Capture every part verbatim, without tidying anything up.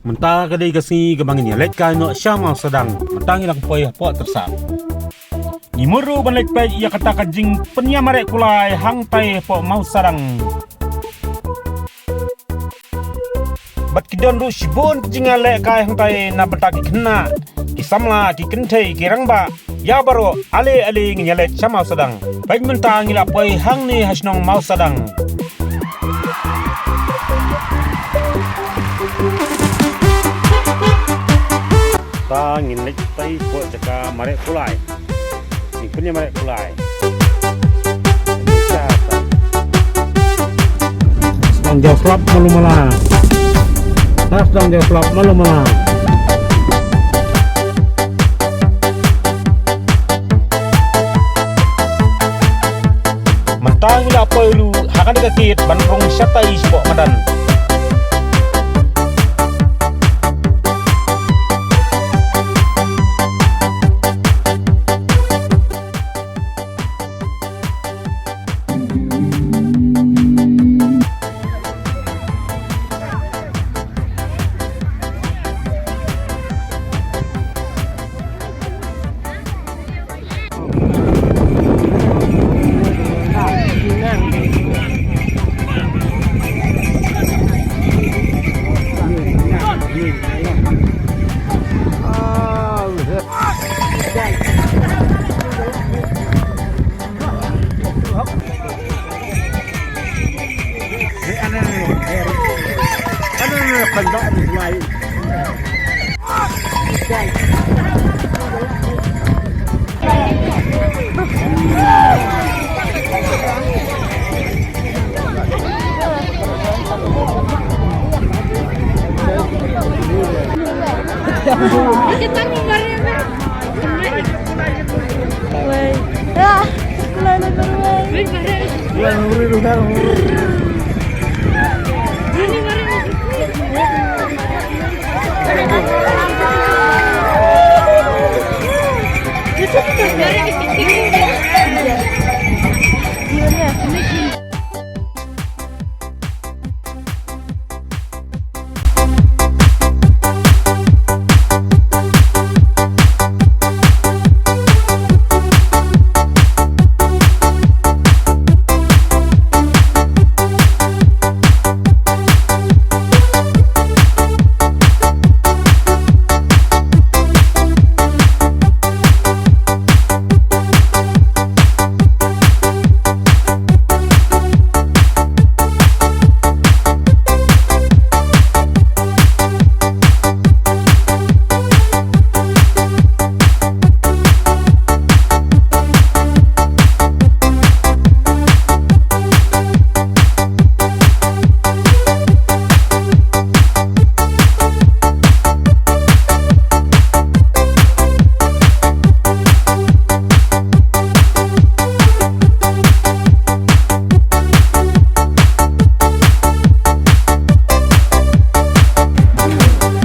Mynta ka dei ka sngi kaba ngin ïa leit kai noh sha Mawsadang. Mynta ngi la poi hapoh Tyrsad. Ngi mut ruh ban leit peit ïa kata ka jingpynïamareh kulai hangtai hapoh Mawsadang. Bad ki don ruh shibun ki jingïalehkai hangtai na bynta ki khynnah, ki samla, ki kynthei, ki rangbah. Ïa baroh, ale ale ngin ïa leit sha Mawsadang. Peit mynta ngi la poi hangne ha shnong Mawsadang. Ta ngin leit tai poi jaka mareh kulai. Ngin pynïamareh kulai. Sdang jaw slap malu mala. Sdang jaw slap malu mala. Mynta ngi la poi ruh ha kane ka gate ban rung shatai shapoh madan.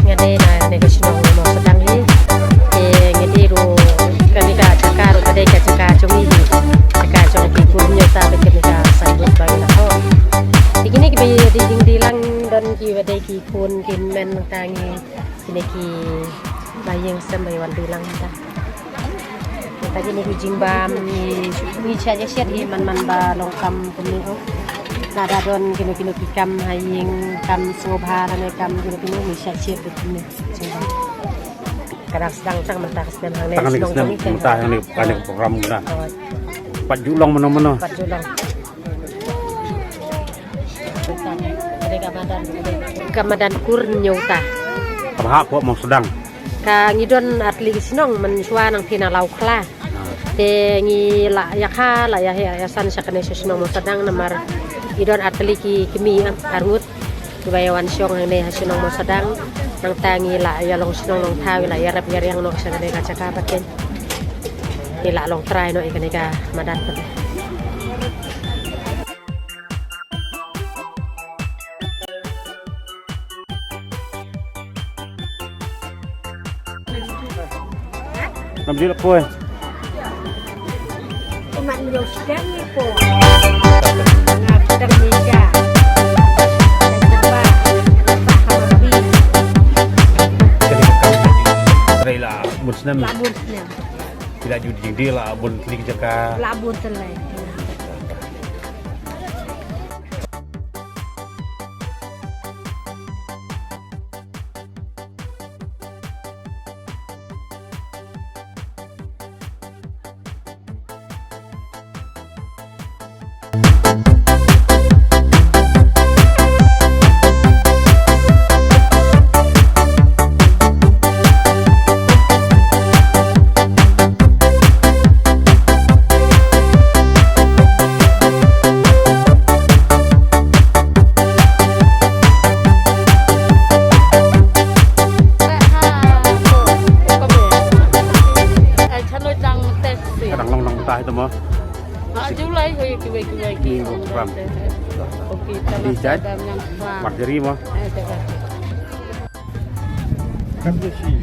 Nga dei na kane ka shnong Mawsadang hi. Te nga dei ruh kane ka jaka ruh ka dei ka jaka jong ngi hi. Jaka jong ki kur Hynñiewta bad kane ka signboard ba ngi la thoh. Te kine kiba dei jingdih lang don kiba dei ki khun ki hynmen nangta ngi kine kiba ïeng sem ba ïa wan dih lang nangta. Te kine ki jingbam ngi, ngi shah ïa shet hi man man ba long kam kumne oh. Lada don kino kino ki kam ha ïing, kam sngewbha lane kam kino kino ngi shah shet kumne. Jingbam. Ka dang sdang tang mynta ka snem hangne. Tang hangne ka snem, mynta hangne ka program ngi na. Oh. Pat ju long mano mano. Pat ju long. Ka madan, ka madan kur Hynñiewta. Kaba hap hapoh Mawsadang. Ka ngi don artylli ki shnong mynshuwa nang phi na Lawkhla. Te ngi la ïa kha la ïa heh ïa san sha kane sha shnong Mawsadang namar ngi don artylli ki kmie arngut kiba ïa wan shong hangne ha shnong Mawsadang. Nangta ngi la ïa long shnong long thaw ngi la ïa rep ïa riang noh sha kane ka jaka ba ken. Ngi la long trai noh ïa kane ka madan pat. Ngam ju lap poi. Ngam ju lap poi. Nan. La bun snem. Ki la ju jingdie la bun kine ki jaka. La bun snem. Ka dang long nang mynta hi te mo. Ah, July ko, kiwei kiwei ki. Hmm, program. Okay, di jait. Marjorie mo. Eh, te ka. Kan tu si.